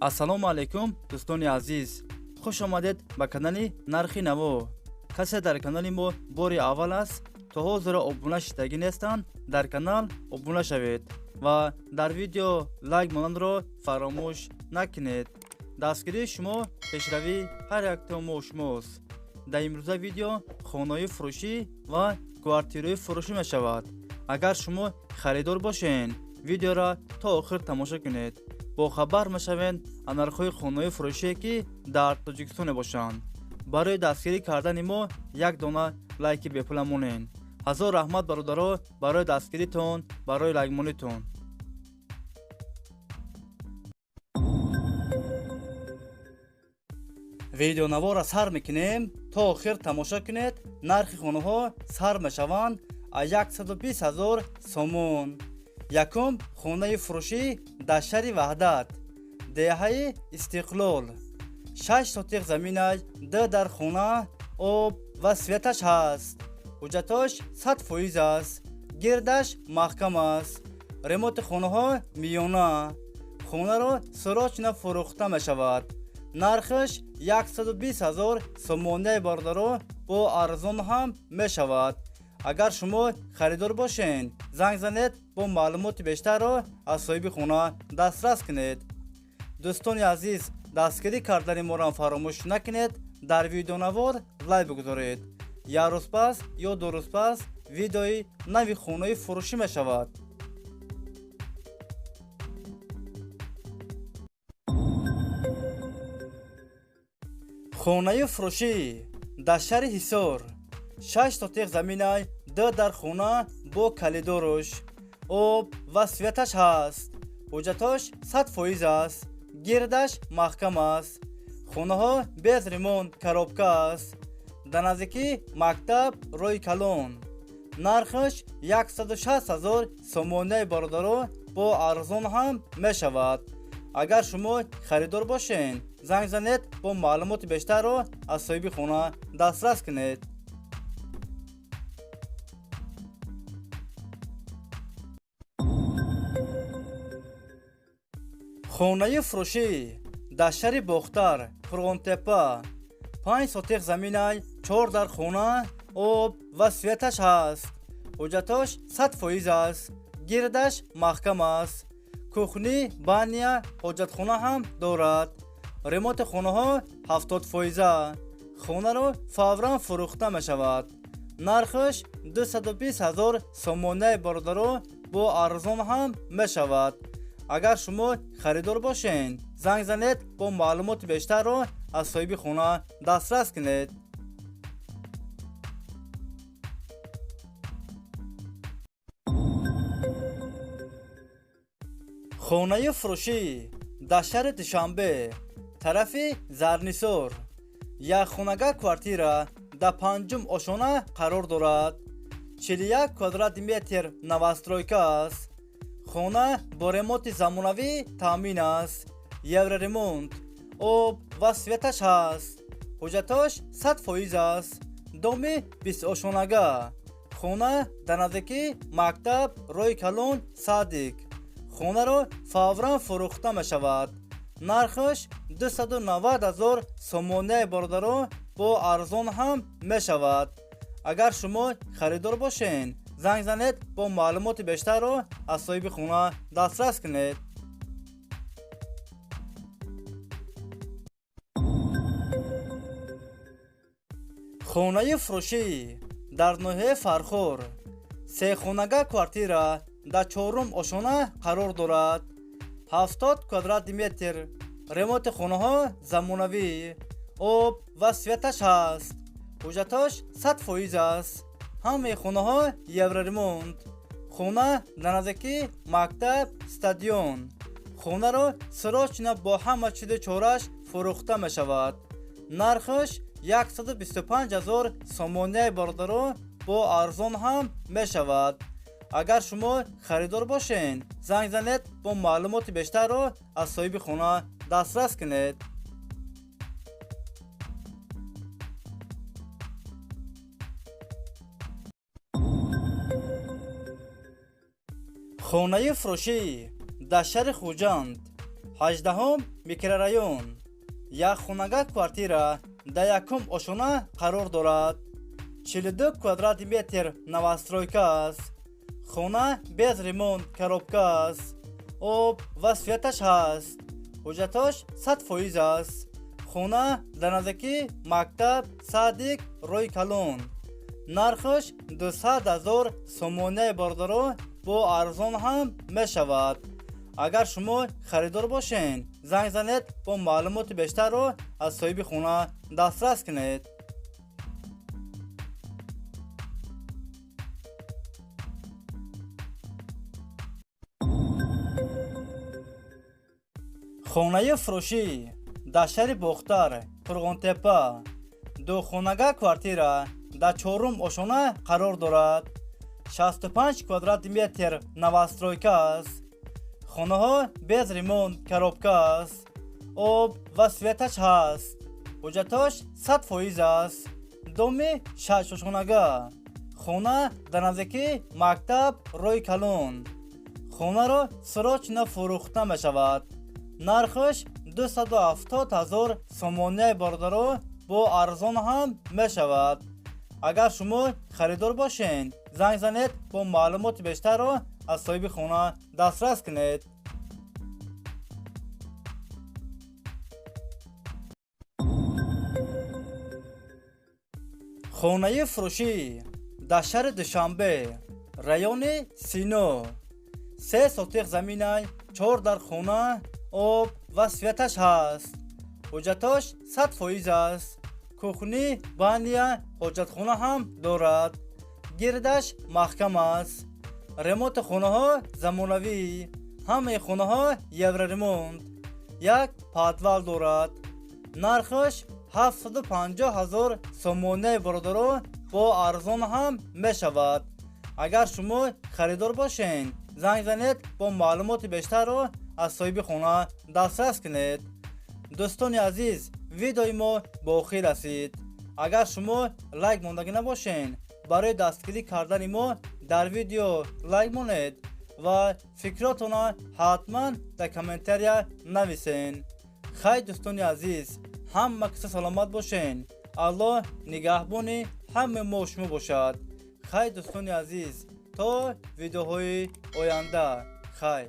Ассалому алайкум, дӯстони азиз, хуш омадед ба канали Нархи Наво. Касе дар канали мо бори аввал аст, то ҳозира обуна шидагӣ нестанд, дар канал обуна шавед ва дар видео лайк монанро фаромӯш накунед. Дастгирии шумо пешравии ҳар якто мо шумост. Дар имрӯза видео хонаҳои фурӯшӣ ва квартираҳои фурӯшӣ мешавад. Агар шумо харидор бошед, видеоро то охир тамошо кунед, бохабар мешавед аз нархҳои хонаҳои фурӯшие, ки дар Тоҷикистон мебошанд. Барои дастгирӣ кардани мо як дона лайки бепула монед. Ҳазор раҳмат, бародаро, барои дастгиритон, барои лайкмонитон. Видеонаворро сар мекунем, то охир тамошо кунед. Нархи хонаҳо сар мешаванд аз 120 ҳазор сомон. Якум хонаи фурӯшӣ дар шаҳри Ваҳдат, деҳаи Истиқлол, 6 сотиқ заминаш, ду дар хона, об ва светаш ҳаст. Ҳуҷҷатош 100% аст, гирдаш маҳкам аст. Ремонти хонаҳо миёна. Хонаро срочно фурӯхта мешавад. Нархаш 120 ҳазор сомонияи, бародаро, бо арзон ҳам мешавад. Агар шумо харидор бошед, занг занед, бо маълумоти бештарро аз соҳиби хона дастрас кунед. Дӯстони азиз, дастгирӣ кардани моро фаромӯш накунед, дар видеонавор лайк бигузоред. Як рӯз пас ё 2 рӯз пас видеои нави хонаи фурӯшӣ мешавад. Хонаи фурӯшӣ дар шаҳри Ҳисор, 6 сотиқ заминай, ду дар хона бо калидоруш, об ва светаш ҳаст. Ҳуҷҷатош 100% аст, гирдаш маҳкам аст. Хонаҳо без ремонт, коробка аст. Дар наздикии мактаб, роҳи калон. Нархаш 160 ҳазор сомонияи, бародаро, бо арзон ҳам мешавад. Агар шумо харидор бошед, занг занед, бо маълумоти бештарро аз соҳиби хона дастрас кунед. Хонаи фурӯшӣ дар шаҳри Бохтар, Қурғонтеппа, 5 сотиқ заминай, чор дар хона, об ва светаш ҳаст. Ҳуҷҷатош 100% аст, гирдаш маҳкам аст. Кухни, баня, ҳоҷатхона ҳам дорад. Ремонти хонаҳо 70-фоиза. Хонаро фавран фурӯхта мешавад. Нархаш 220 ҳазор сомонаи, бародаро, бо арзон ҳам мешавад. Агар шумо харидор бошед, занг занед, бо маълумоти бештарро аз соҳиби хона дастрас кунед. Хонаи фурӯшӣ дар шаҳри Душанбе, тарафи Зарнисор, якхонага квартира дар панҷум ошона қарор дорад. 41 квадрати метр, новостройка аст. Хона бо ремонти замонавӣ таъмин аст, евроремонт, об ва светаш ҳаст. Ҳуҷҷатош 100% аст. Доми бистошонага. Хона дар наздикии мактаб, роҳи калон, садик. Хонаро фавран фурӯхта мешавад. Нархаш 290 ҳазор сомонияи, бародаро, бо арзон ҳам мешавад. Агар шумо харидор бошед, занг занед, бо маълумоти бештарро аз соҳиби хона дастрас кунед. Хонаи фурӯшӣ дар ноҳияи Фархор, сехонага квартира дар чорум ошона қарор дорад. 70 квадрати метр. Ремонти хонаҳо замонавӣ, об ва светаш ҳаст. Ҳуҷҷатош 100% аст. Ҳамаи хонаҳо евроремонт. Хона дар наздикии мактаб, стадион. Хонаро срочно бо ҳама чизу чораш фурӯхта мешавад. Нархаш 125 ҳазор сомонияи, бародаро, бо арзон ҳам мешавад. Агар шумо харидор бошед, занг занед, бо маълумоти бештарро аз соҳиби хона дастрас кунед. Хонаи фурӯшӣ дар шаҳри Хуҷанд, 18 микрорайон. Як хонага квартира дар якум ошона қарор дорад. 42 квадрати метр новостройка аст. Хона без ремонт, коробка аст. Об ва светаш ҳаст. Ҳуҷҷатош 100% аст. Хона дар наздикии мактаб, садик, роҳи калон. Нархаш 200 000 сомонияи бародаро, бо арзон ҳам мешавад. Агар шумо харидор бошед, занг занед, бо маълумоти бештарро аз соҳиби хона дастрас кунед. Хонаи фурӯшӣ дар шаҳри Бохтар, Қурғонтепа. Духонага квартира дар чорум ошона қарор дорад. 65 квадрати метр новостройка аст. Хонаҳо без ремонт, коробка аст. Об ва светаш ҳаст. Ҳуҷҷатош 100% аст. Доми шашошонага. Хона дар наздикии мактаб, роҳи калон. Хонаро срочно фурӯхта мешавад. Нархаш 270 000 сомонияи бародаро, бо арзон ҳам мешавад. Агар шумо харидор бошед, занг занед, бо маълумоти бештарро аз соҳиби хона дастрас кунед. Хонаи фурӯшӣ дар шаҳри Душанбе, райони Сино. 3 сотиқ заминай, 4 дар хона, об ва светаш ҳаст. Ҳуҷҷатош 100% аст. Кухни, баня, ҳоҷатхона ҳам дорад. Гирдаш маҳкам аст. Ремонти хонаҳо замонавӣ. Ҳамаи хонаҳо евроремонт. Як подвал дорад. Нархаш 750 000 сомонияи бародаро, бо арзон ҳам мешавад. Агар шумо харидор бошед, занг занед, бо маълумоти бештарро аз соҳиби хона дастрас кунед. Дӯстони азиз, видеои мо ба охир расид. Агар шумо лайк мондагӣ набошед, барои дастгирӣ кардани мо дар видео лайк монед ва фикротонро ҳатман дар комментария нависен. Хай, дӯстони азиз, ҳама киса саломат бошен. Аллоҳ нигаҳбони ҳамаи мо шумо бошад. Хай, дӯстони азиз, то видеоҳои оянда. Хай.